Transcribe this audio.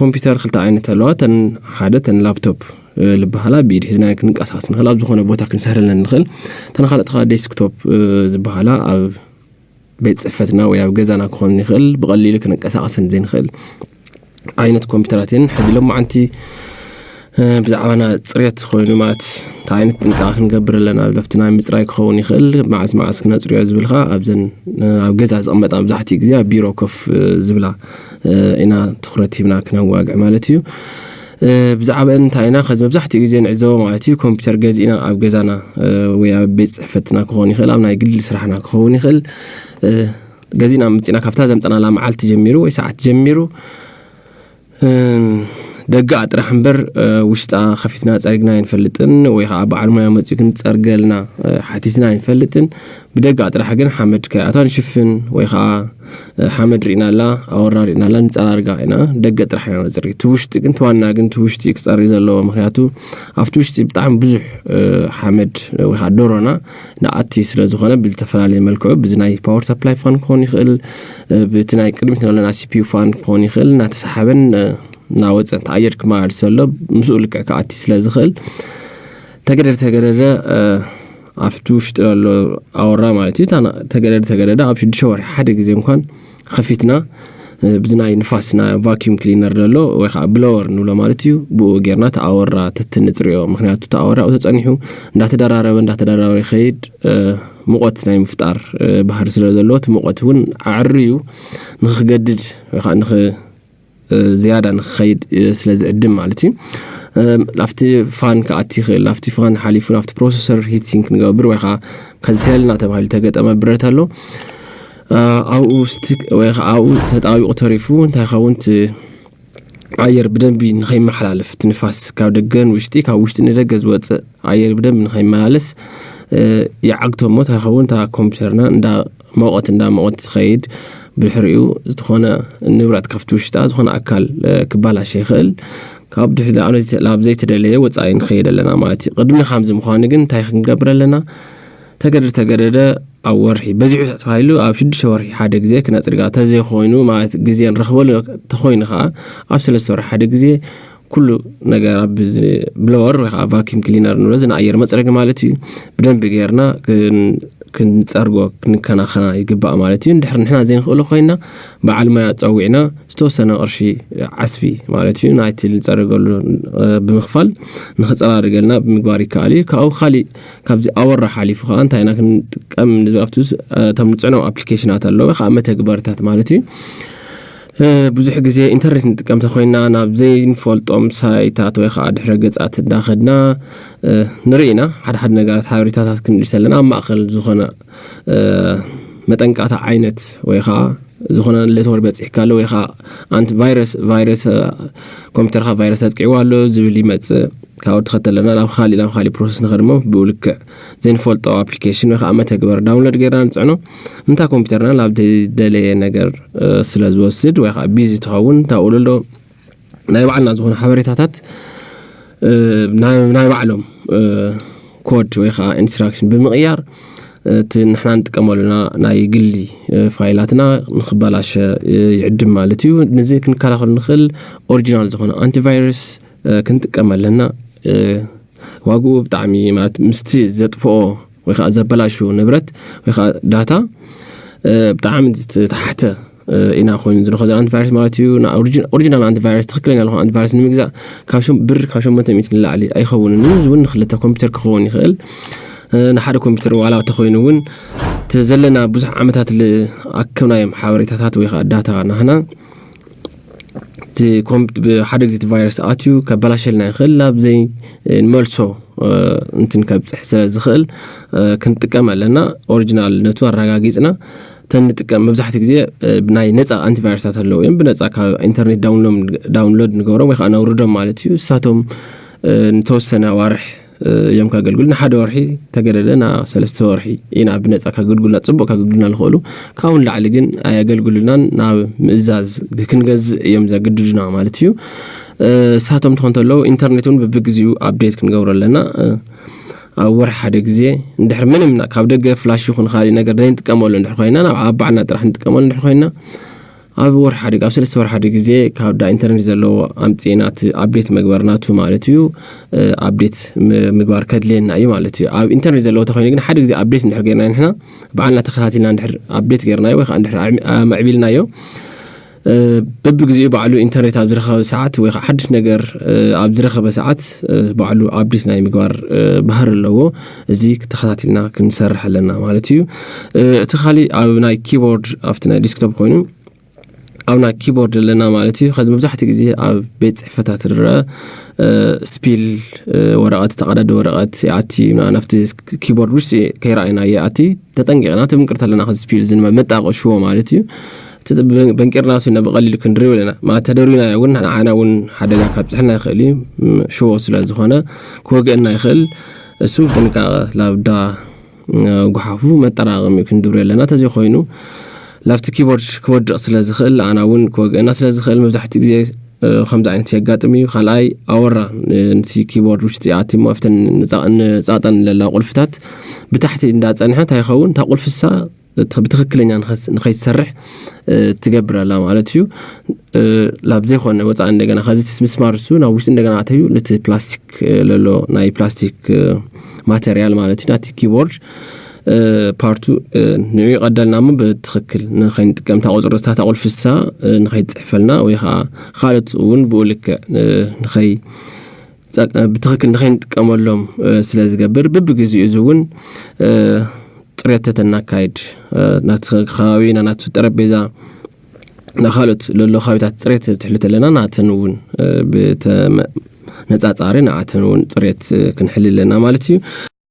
ኮምፒውተር ክልተ ዓይነት ኣለዋ። ተን ሓደ ተን ላፕቶፕ ዝበሃላ ብኢድ ሒዝና ክንቀሳቀስ ንኽእል፣ ኣብ ዝኾነ ቦታ ክንሰህረለን ንኽእል። ተን ካልኦት ከዓ ዴስክቶፕ ዝበሃላ ኣብ ቤት ጽሕፈትና ወይ ኣብ ገዛና ክኾን ይኽእል፣ ብቐሊሉ ክንቀሳቀሰን ዘይንኽእል ዓይነት ኮምፒውተራት እየን። ሕዚ ሎም መዓንቲ ብዛዕባና ጽሬት ኮይኑ ማለት እንታይ ዓይነት ጥንቃቐ ክንገብር ኣለና፣ ለፍትና ምጽራይ ክኸውን ይኽእል፣ መዓስ መዓስ ክነጽርዮ ዝብል ከዓ ኣብዘን ኣብ ገዛ ዝቕመጣ መብዛሕትኡ ግዜ ኣብ ቢሮ ኮፍ ዝብላ ኢና ትኹረት ሂብና ክነዋግዕ ማለት እዩ። ብዛዕባ እንታይ ኢና ከዚ መብዛሕትኡ ግዜ ንዕዘቦ ማለት እዩ፣ ኮምፒውተር ገዚእና ኣብ ገዛና ወይ ኣብ ቤት ጽሕፈትና ክኸውን ይኽእል፣ ኣብ ናይ ግሊ ስራሕና ክኸውን ይኽእል፣ ገዚእና ምጺና ካብታ ዘምጠናላ መዓልቲ ጀሚሩ ወይ ሰዓት ጀሚሩ ደገኣ ጥራሕ እምበር ውሽጣ ከፊትና ጸሪግና ኣይንፈልጥን፣ ወይ ከዓ በዓል ሞያ መጺኡ ክንጸርገልና ሓቲትና ኣይንፈልጥን። ብደገኣ ጥራሕ ግን ሓመድ ከይኣትዋ ንሽፍን ወይ ከዓ ሓመድ ርኢና ኣላ ኣወራ ርኢና ኣላ ንጸራርጋ ኢና። ደገ ጥራሕ ኢና ነጽሪ። እቲ ውሽጢ ግን እቲ ዋና ግን እቲ ውሽጢ ክጸሪ ዘለዎ፣ ምክንያቱ ኣብቲ ውሽጢ ብጣዕሚ ብዙሕ ሓመድ ወይ ከዓ ዶሮና ንኣቲ ስለ ዝኾነ ብዝተፈላለየ መልክዑ ብዚ ናይ ፓወር ሰፕላይ ፋን ክኾን ይኽእል፣ ብቲ ናይ ቅድሚት ንብለና ሲፒዩ ፋን ክኾን ይኽእል እናተሰሓበን እናወፀ እቲ ኣየር ክመላለስ ዘሎ ምስኡ ልክዕ ክኣቲ ስለ ዝኽእል ተገደደ ተገደደ ኣብቲ ውሽጢ ዘሎ ኣወራ ማለት እዩ። ተገደደ ተገደደ ኣብ ሽዱሽተ ወርሒ ሓደ ግዜ እንኳን ከፊትና ብዚ ናይ ንፋስ ናይ ቫኪዩም ክሊነር ዘሎ ወይ ከዓ ብሎወር ንብሎ ማለት እዩ። ብኡ ጌርና ተኣወራ ተትንፅርዮ፣ ምክንያቱ ተኣወራ ተፀኒሑ እንዳተደራረበ እንዳተደራረበ ይኸይድ፣ ሙቐት ናይ ምፍጣር ባህሪ ስለ ዘለዎ እቲ ሙቐት እውን ኣዕርዩ ንክገድድ ወይ ከዓ ንክ ዝያዳ ንክኸይድ ስለ ዝዕድም ማለት እዩ። ኣብቲ ፋን ክኣቲ ይኽእል፣ ኣብቲ ፋን ሓሊፉ ናብቲ ፕሮሰሰር ሂትሲንክ ንገብር ወይ ከዓ ከዝሕለልና ተባሂሉ ተገጠመ ብረት ኣሎ። ኣብኡ ስቲክ ወይ ከዓ ኣብኡ ተጣቢቑ ተሪፉ እንታይ ይኸውን፣ እቲ ኣየር ብደንቢ ንኸይመሓላለፍ፣ እቲ ንፋስ ካብ ደገ ንውሽጢ ካብ ውሽጢ ንደገ ዝወፅእ ኣየር ብደንቢ ንኸይመላለስ ይዓግቶ እሞ እንታይ ይኸውን፣ እታ ኮምፒውተርና እንዳ መቐት እንዳ መቐት ዝኸይድ ብድሕሪኡ ዝኾነ ንብረት ካብቲ ውሽጣ ዝኾነ ኣካል ክባላሸ ይኽእል። ካብ ድሕሪ ናብ ዘይተደለየ ወፃኢ ንኸይድ ኣለና ማለት እዩ። ቅድሚ ከምዚ ምዃኑ ግን እንታይ ክንገብር ኣለና? ተገደደ ተገደደ ኣብ ወርሒ በዚሑ ተባሂሉ ኣብ ሽዱሽተ ወርሒ ሓደ ግዜ ክነፅርጋ ተዘይኮይኑ ማለት ግዜ ንረኽበሉ ተኾይኑ ከዓ ኣብ ሰለስተ ወርሒ ሓደ ግዜ ኩሉ ነገር ኣብ ብሎወር ወይ ከዓ ቫኪም ክሊነር ንብሎ ዝናኣየር መፅረጊ ማለት እዩ ብደንቢ ጌርና ክንፀርጎ ክንከናኸና ይግባእ ማለት እዩ። እንድሕር ንሕና ዘይንኽእሎ ኮይና በዓል ሞያ ፀዊዕና ዝተወሰነ ቅርሺ ዓስቢ ማለት እዩ ናይቲ ንፀርገሉ ብምኽፋል ንኽፀራርገልና ብምግባር ይከኣል እዩ። ካብኡ ካሊእ ካብዚ ኣወራ ሓሊፉ ከዓ እንታይ ኢና ክንጥቀም ንብል ኣብቲ እቶም ንፅዕኖም ኣፕሊኬሽናት ኣለዉ ከዓ መተግበርታት ማለት እዩ። ብዙሕ ግዜ ኢንተርኔት ንጥቀም ተኮይና ናብ ዘይንፈልጦም ሳይታት ወይ ከዓ ድሕረ ገፃት እንዳኸድና ንርኢ ኢና። ሓደ ሓደ ነገራት ሓበሬታታት ክንዲ ሰለና ኣብ ማእኸል ዝኾነ መጠንቃታ ዓይነት ወይ ከዓ ዝኾነ ሌትወር በፂሕካ ኣሎ ወይ ከዓ ኣንቲ ቫይረስ ቫይረስ ኮምፒውተርካ ቫይረስ ኣጥቂዕዋ ኣሎ ዝብል ይመፅእ። ካብኡ ተኸተለና ናብ ካሊእ ናብ ካሊእ ፕሮሰስ ንኸድሞ ብኡ ልክዕ ዘይንፈልጦ ኣፕሊኬሽን ወይ ከዓ መተግበር ዳውንሎድ ጌርና ንፅዕኖ። እንታ ኮምፒውተርና ናብ ዘይደለየ ነገር ስለ ዝወስድ ወይ ከዓ ቢዚ ትኸውን እንታ ውልዶ ናይ ባዕልና ዝኾነ ሓበሬታታት ናይ ባዕሎም ኮድ ወይ ከዓ ኢንስትራክሽን ብምቕያር እቲ ንሕና ንጥቀመሉና ናይ ግሊ ፋይላትና ንክበላሸ ይዕድም ማለት እዩ። ነዚ ክንከላኸሉ ንኽእል ኦሪጂናል ዝኾነ ኣንቲቫይረስ ክንጥቀም ኣለና። ዋግኡ ብጣዕሚ ማለት ምስቲ ዘጥፍኦ ወይ ከዓ ዘበላሹ ንብረት ወይ ከዓ ዳታ ብጣዕሚ ዝተሓተ ኢና ኮይኑ ዝረኸ ኣንቲቫይረስ ማለት እዩ። ኦሪጂናል ኣንቲቫይረስ ትኽክለኛ ዝኾነ ኣንቲቫይረስ ንምግዛእ ካብ ሸም ብር ካብ ሸሞንተ ሚእቲ ንላዕሊ ኣይኸውንን እዩ። እዚ እውን ንክልተ ኮምፒውተር ክኸውን ይኽእል። ንሓደ ኮምፒውተር ዋላ ተኮይኑ እውን እቲ ዘለና ብዙሕ ዓመታት ዝኣከብናዮም ሓበሬታታት ወይ ከዓ ዳታ ናህና እቲ ኮም- ብሓደ ግዜ እቲ ቫይረስ ኣትዩ ከበላሸልና ይኽእል። ኣብ ዘይ ንመልሶ እንትን ከብፅሕ ስለ ዝኽእል ክንጥቀም ኣለና። ኦሪጂናል ነቱ ኣረጋጊፅና ተንጥቀም መብዛሕትኡ ግዜ ናይ ነፃ ኣንቲቫይረሳት ኣለዉ እዮም። ብነፃ ካብ ኢንተርኔት ዳውንሎድ ንገብሮም ወይ ከዓ ነውርዶም ማለት እዩ። እሳቶም ንተወሰነ ኣዋርሕ እዮም ከገልግሉ። ንሓደ ወርሒ ተገደደ ና ሰለስተ ወርሒ ኢና ብነፃ ከገልግሉና ፅቡቅ ከገልግሉና ዝኽእሉ። ካብኡ ንላዕሊ ግን ኣየገልግሉናን ናብ ምእዛዝ ክንገዝእ እዮም ዘግድዱና ማለት እዩ። እሳቶም ትኾን ተለዉ ኢንተርኔት እውን ብብግዚኡ ኣፕዴት ክንገብሮ ኣለና። ኣብ ወርሒ ሓደ ግዜ እንድሕር ምንም ካብ ደገ ፍላሽ ይኹን ካሊእ ነገር ዘይንጥቀመሉ እንድሕር ኮይና ናብ ኣብ ባዕልና ጥራሕ ንጥቀመሉ እንድሕር ኮይና ኣብ ወርሒ ሓደ ኣብ ሰለስተ ወርሒ ሓደ ግዜ ካብ ዳ ኢንተርኔት ዘለዎ ኣምፅእና እቲ ኣፕዴት መግበር ናቱ ማለት እዩ። ኣፕዴት ምግባር ከድልየና እዩ ማለት እዩ። ኣብ ኢንተርኔት ዘለዎ ተኮይኑ ግን ሓደ ግዜ ኣፕዴት እንድሕር ገርና ንሕና ባዕልና ተከታቲልና እንድሕር ኣፕዴት ገርናዮ ወይ ከዓ እንድሕር ኣዕሚ- ኣማዕቢልናዮ በብግዜኡ ባዕሉ ኢንተርኔት ኣብ ዝረኸበ ሰዓት ወይ ከዓ ሓድሽ ነገር ኣብ ዝረኸበ ሰዓት ባዕሉ ኣፕዴት ናይ ምግባር ባህር ኣለዎ። እዚ ተኸታቲልና ክንሰርሕ ኣለና ማለት እዩ። እቲ ካሊእ ኣብ ናይ ኪቦርድ ኣብቲ ናይ ዲስክቶፕ ኮይኑ ኣብ ናይ ኪቦርድ ኣለና ማለት እዩ። ከዚ መብዛሕትኡ ግዜ ኣብ ቤት ፅሕፈታት ዝረአ ስፒል ወረቐት ተቐዳዲ ወረቐት ይኣቲ ናብቲ ኪቦርድ ውሽጢ ከይረኣይና ይኣቲ። ተጠንቂቕና ትብንቅርት ኣለና ከዚ ስፒል ዝንበ መጣቆ ሽዎ ማለት እዩ። በንቂርና ሱና ብቐሊሉ ክንድሪው ኣለና ማለት ተደሪናዮ እውን ንዓና እውን ሓደጋ ካብ ፅሕና ይኽእል እዩ። ሽዎ ስለ ዝኾነ ክወግአና ይኽእል። እሱ ጥንቃቐ ላብዳ ጉሓፉ መጠራቐሚ ክንድብሩ ኣለና። ተዘይኮይኑ ላብቲ ኪቦርድ ክወድቕ ስለ ዝኽእል ኣና እውን ክወግአና ስለ ዝኽእል መብዛሕትኡ ግዜ ከምዚ ዓይነት የጋጥም እዩ። ካልኣይ ኣወራ ንቲ ኪቦርድ ውሽጢ ኣቲሞ ኣብተን ንፃጠን ለላ ቁልፍታት ብታሕቲ እንዳፀንሐ እንታይ ይኸውን እታ ቁልፍሳ ብትክክለኛ ንኸይትሰርሕ ትገብር ኣላ ማለት እዩ። ላብ ዘይኮነ ወፃኢ እንደገና ከዚ ምስማር እሱ ናብ ውሽጢ እንደገና ኣተዩ ነቲ ፕላስቲክ ለሎ ናይ ፕላስቲክ ማተርያል ማለት እዩ ናቲ ኪቦርድ ፓርቱ ንዑ ይቐደልና እሞ ብትክክል ንኸይንጥቀም እታ ቁፅሪ ስታ እታ ቁልፍሳ ንኸይትፅሕፈልና ወይ ከዓ ካልኦት እውን ብኡ ልክዕ ንኸይ ብትክክል ንኸይንጥቀመሎም ስለ ዝገብር ብብግዜኡ እዚ እውን ፅሬት ተተናካይድ ናቲ ከባቢና ናቲ ጠረጴዛ ንካልኦት ለሎ ከባቢታት ፅሬት ትሕልት ኣለና ናተን እውን ብተነፃፃሪ ንኣተን እውን ፅሬት ክንሕል ኣለና ማለት እዩ።